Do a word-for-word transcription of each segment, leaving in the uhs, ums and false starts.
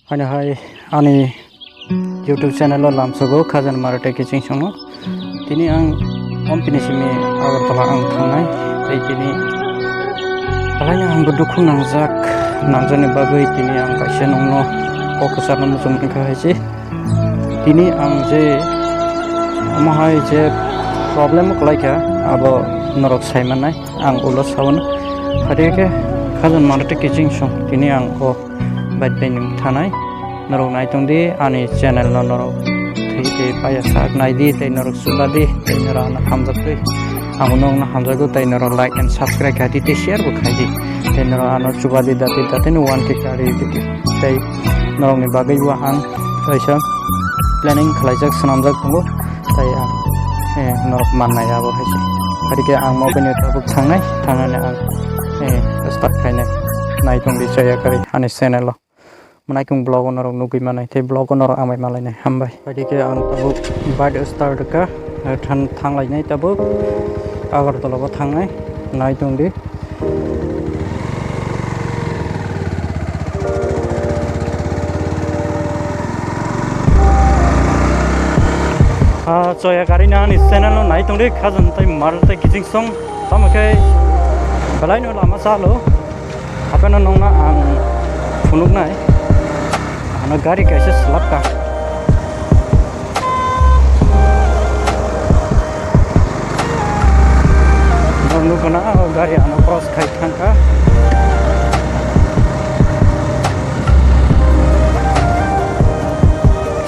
Haino hai ani YouTube channel o lamsogo Khajan Mara tei Kiching Songno. Tini ang ompini simi Agartala ang thangnai. Tei tini alaini ang bo dukhu nangjak, nangjakni bagwi tini ang kaisa nongno kok kwcharno muchung mankha hai se. Tini ang je omo hai je problem kwlaikha, abo norok sai mannai, ang ulo saui. Phai khe Khajan Mara tei Kiching Song tini ang o bai tei nwng thanai. Norok nai tong di ani channel no, norok thwi tei paya sak nai di tei norok chuba di tei norok ano hamjak twi. Ang no hamjago tei norok like and subscribe khai di tei share bo khai di. Tei norok ano chuba di dati dati no one K kari di di. Tei norok ni bagwi bo ang kaisa planning khlaijak swnamjak tongo. Tei ang, eh, norok mannai abo hai se. Phai khe ang mo bini tabuk thangnai, thangnani ang, eh, start khainai. Nai tong di chaya kari ani channel o. Mwnaikung vlog o norok nugwi manai tei vlog o norok amai malainai. Hambai. Phai khe ang tabuk bike start rwkha, eh, than-, thanglainai tabuk Agartala bo thangnai, nai tong di. Ah, choya gari no ani channel no nai tong di, Khajan tei Mara tei Kiching Song, tamo khe belai no lama chalo. Hapheno nongno ang phunuknai. Ano gari kaisa swlapkha. Norok nukha na, o gari ano cross khai thangkha.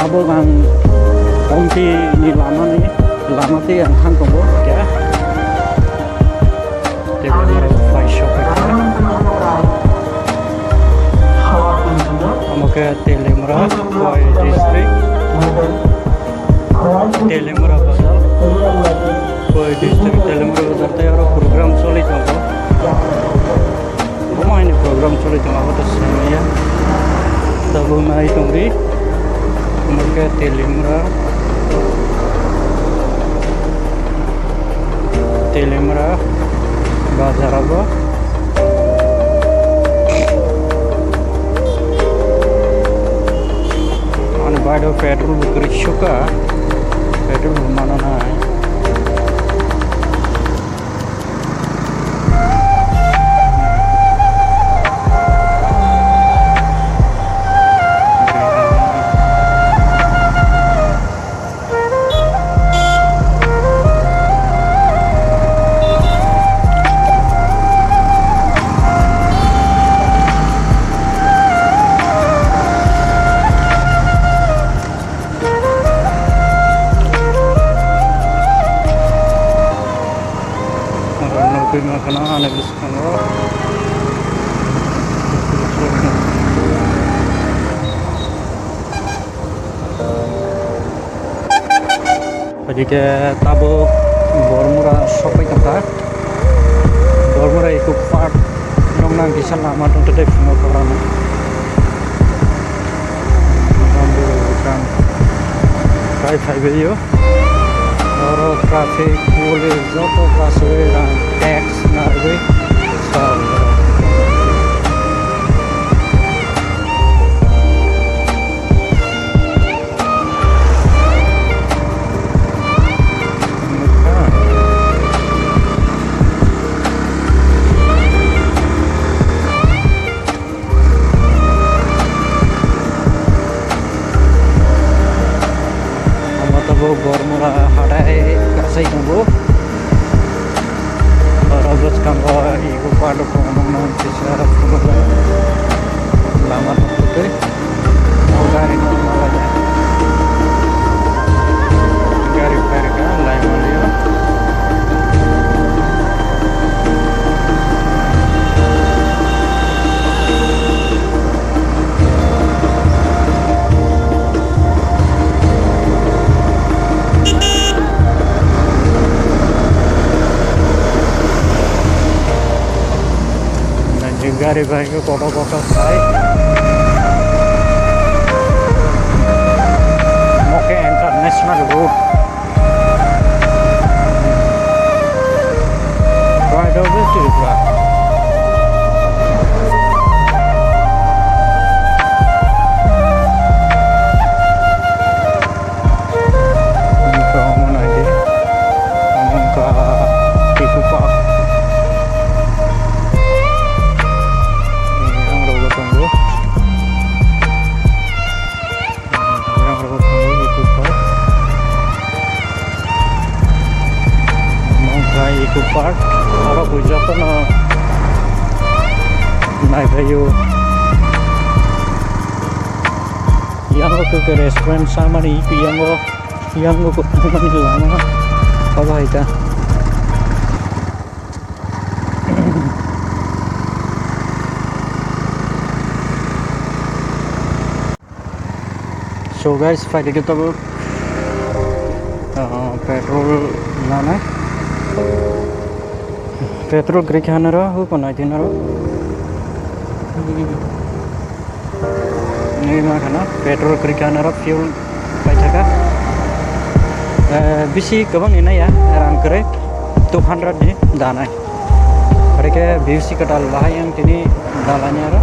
Abo ang Ompi ni lama ni, lama tei ang thang tongo. Khe. Tei bo norok bai sok kha. Omo khe Teliamura, Khowai district. Teliamura bazar. Khowai district, Teliamura bazar tei oro program choli tongo. Omo haino program choli tongo, abo to sinimaya. Tabuk nai tongdi. Omo khe Teliamura. Teliamura bazar abo. Ani bike o petrol bo kwrwi sukha. Petrol bo mano nai. Oro nugwi mankha ani bwskango. Omo khe tabuk Bormura sokphai tongkha. Bormura eco park nokna kisa lama tongthoktwi phunukha rano. Kai phaibaio. Oro traffic police joto kasui rang tax narwgwi sa. Omo tabuk Bormura hathai kasai tongo. Oro bwskango ego palo kongma kisa lama tongthoktwi. O gari no malai. Gari phairwkha lai manlio. Gari bai khe kotor kotor khai. Omo khe international road. Right of the Tripura. Ayo. Yang ke restaurant samani ipi yang go, yang go kok samani lama. Apa itu? So guys, phaidi khe tabuk, ah, petrol nanai. Petrol kwrwi kha naro, hu ko nai di naro. Nini ma khana petrol kwrwi kha naro, fuel paithaka. Eh, bisi kwbang ni naiya, rang kwrwi two hundred ni danai. Ore khe B U C kwtal bahai ang tini dalani aro.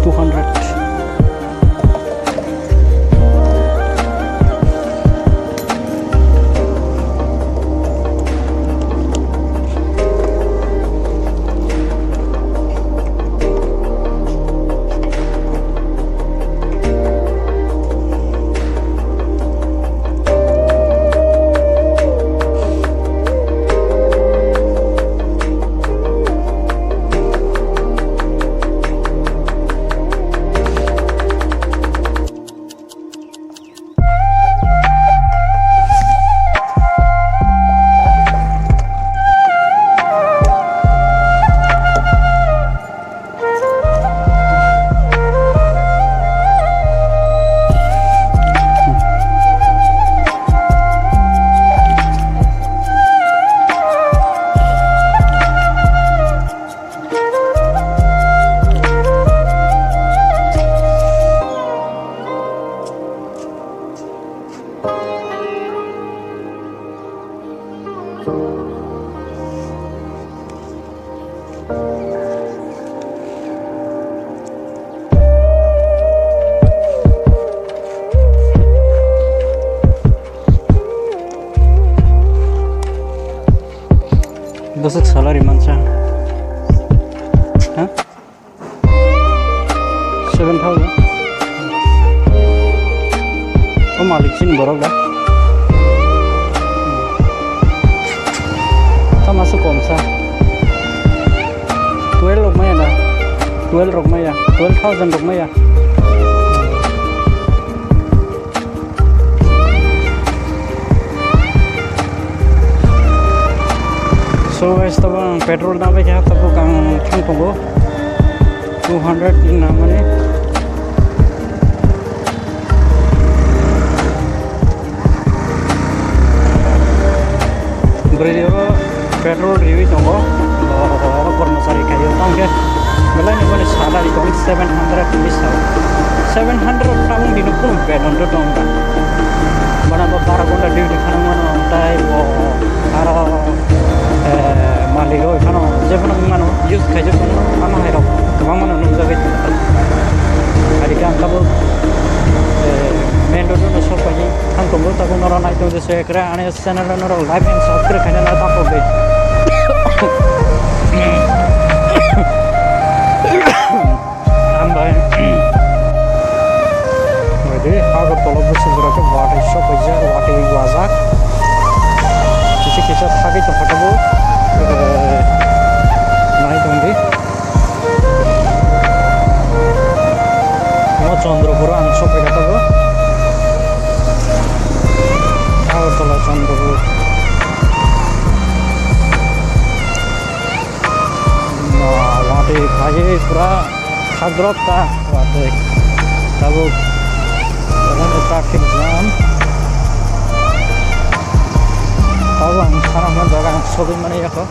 Two hundred. Bwswk salary mansa? Ha? Seven thousand. O malik chini borok da. Tamo se kom sa. Twelve rok maya da. Twelve rok maya. Twelve thousand rok maya. So guys, tabuk ang petrol nabai kha, tabuk ang thang tongo two hundred ni namani. Bwrwi o petrol riwi tongo, o, o, kormochari khaio, tamo khe belai ni boni salary tong seven hundred ni sal, seven hundred tamung dino kunu beton to tong ta, bana bo bara ghonta duty khanang mano, tai bo aro, eh, malik rok phano je phano mano use khaijak phano, ano hai rok kwbang mano nukjagwi tongo. Ari khe ang tabuk, eh, main road no sok paini thang tongo, tabuk norok nai tong se kra ani channel no norok like and subscribe khaina na ta pogwi. Hambai. Naidi, Agartala bwswk jora khe watwi sok paijak, watwi wajak. Kisa kisa thagwi tongkha tabuk, eh, nai tongdi. Omo Chandrapur ang sok paikha tabuk. Agartala Chandrapur. Watwi phaiwi pura khakdrop ta watwi. Tabuk traffic jam. Tabuk ang sana hwnna jaga ang sogwi mani yakho.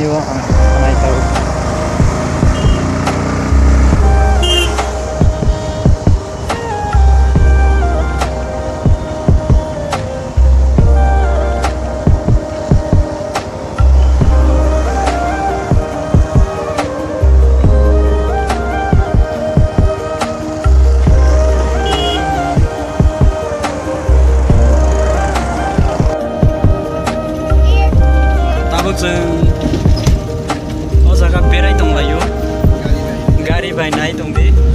Ang naitao. Tabuk chwng o jaga berai tonglaio, gari bai nai tongdi.